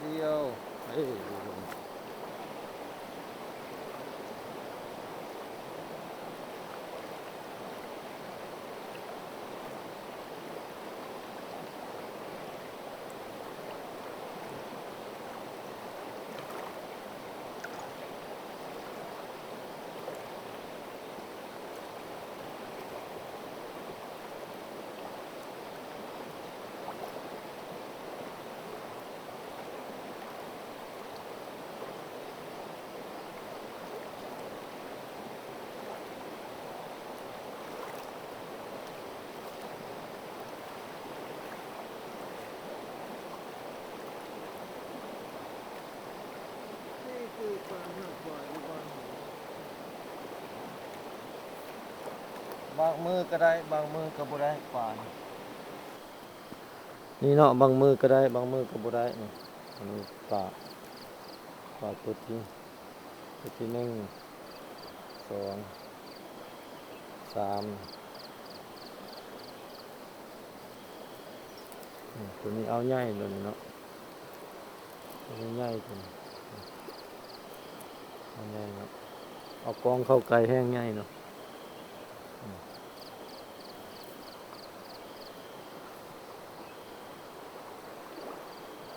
ດຽວ ເອີ. ບາງມື້ກໍໄດ້ ບາງມື້ກໍບໍ່ໄດ້ປານ ນີ້ເນາະ ບາງມື້ກໍໄດ້ ບາງມື້ກໍບໍ່ໄດ້. ນີ້ ອັນນີ້ປາ ປາຕົວທີ່ ຕົວທີ່ໜຶ່ງ ສອງ ສາມ ອືມ ຕົວນີ້ເອົາໃຫຍ່ໂລດນີ້ເນາະ ຕົວນີ້ໃຫຍ່ ຕົວນີ້ເອົາໃຫຍ່ເນາະ ເອົາກ້ອງເຂົ້າໃກ້ແຮງໃຫຍ່ເນາະ.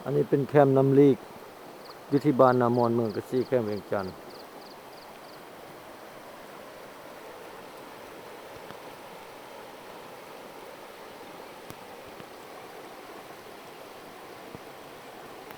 ອັນນີ້ເປັນແຄມນ້ຳລີກ ຢູ່ທີ່ບ້ານນາມອນ ເມືອງກະສີ ແຂວງວຽງຈັນ.